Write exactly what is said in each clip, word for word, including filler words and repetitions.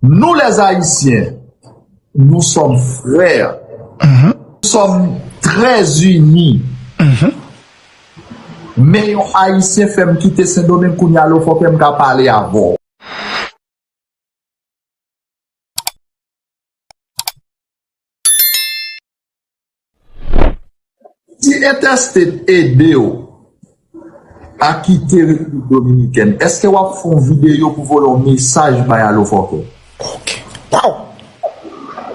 Nous les Haïtiens, nous sommes frères. Nous sommes très unis. Men yon Ayisyen fè m kite Sendomeng, kounye a Lofòkè m ka pale avè w. Si Interstate ede w a kite Repiblik Dominikèn, èske w ap fè yon videyo pou voye yon mesaj bay Alofòkè? Ok. Waw!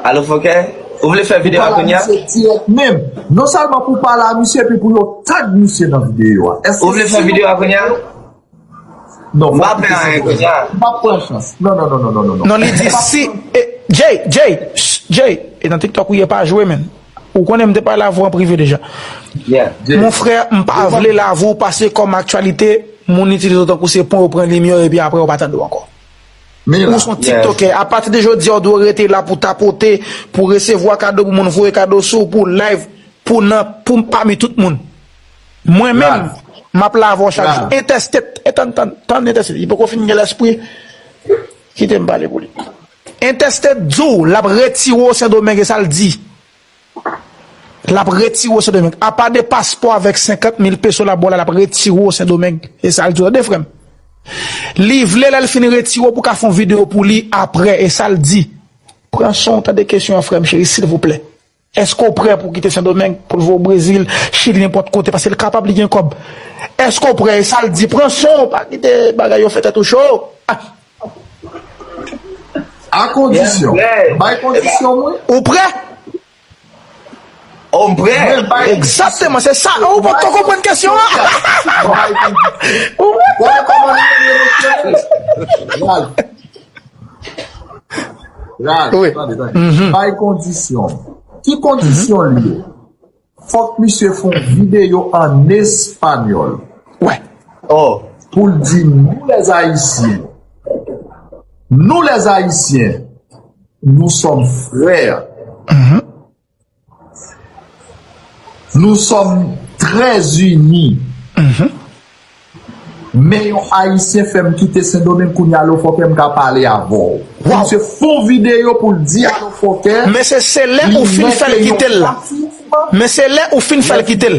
Alofòkè, ou vle fè videyo a kounye a? Misye dirèk menm. Non sèlman pou pale a misye, epi pou yo tag misye nan videyo a. Èske Ou vle fè videyo a kounye a? Non, m pa pè anyen kounye a. M pa pran chans. Non, non, non, non, non, non. Non, li di si. E, Jay, Jay, shh, Jay, e nan TikTok ou ye pa jwe, men. Ou konnen m te pale avè w an prive deja. Mon frè, m pa vle lavi w pase kòm aktyalite, moun itilize w tankou se pon yo pran limyè w epi apre yo pa tande w ankò. Ou se yon tiktokè. Apati de jodi a, w dwe rete la pou tapote, pou resevwa kado, pou moun voye kado sou, pou live, pou nan, pou pami tout moun. Mwen menm, m ap la avè w chak jou. Entèstet, e tann, tann, tann Entèstet. Li poko fin gen lèspri. Kite m pale pou li. Entèstet di w l ap retire w Sendomeng, e sa l di. L ap retire w Sendomeng. Apa de paspò avèk senkant mil peso l ap ba w la, l ap retire w Sendomeng. E sa l di w, tande frè m. Li vle lè l fin retire w pou w ka fè yon videyo pou li aprè, e sa l di. Pran san w tande kesyon an, frè m cheri, silvouplè. Èske w prè pou w kite Sendomeng, pou l voye w Brezil, Chili, nenpòt kote, paske l kapab li gen kòb? Èske w prè? E sa l di, pran san w, pa kite bagay yo fè tèt ou cho. Ah. A kondisyon. Bay kondisyon mwen. Ou prè? Oh, m prè. Egzakteman, se sa. Ou poko konprann kesyon an. Ou prè? Bon, kòman li ye, mesye? Ralph. Ralph, tande, tande. Bay kondisyon. Ki kondisyon li ye? Fòk misye fè yon videyo an espanyòl. Wè. Oh. Pou l di, nous les Haïtiens, nous les Haïtiens, nous sommes frères. Nous sommes très unis. Men yon Ayisyen fè m kite Sendomeng, kounye a Lofòkè m ka pale avè w. Misye fè yon videyo pou l di Alofòkè. Men se, se lè ou fin fè l kite l la. Men se lè ou fin fè l kite l.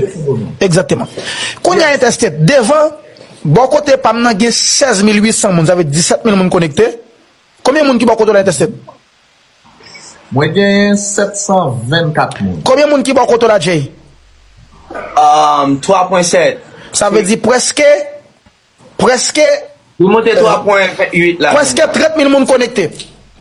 Egzakteman. Kounye a Entèstet, devan, bò kote pa m nan gen sèz mil uit san moun, sa vle di disèt mil moun konekte. Konbyen moun ki bò kote w la Entèstet? Mwen genyen sèt san vennkat moun. Konbyen moun ki bò kote w la, Jay? Um, twa pwen sèt. Sa vle di prèske, prèske, Li monte twa pwen uit la. Prèske trant mil moun konekte.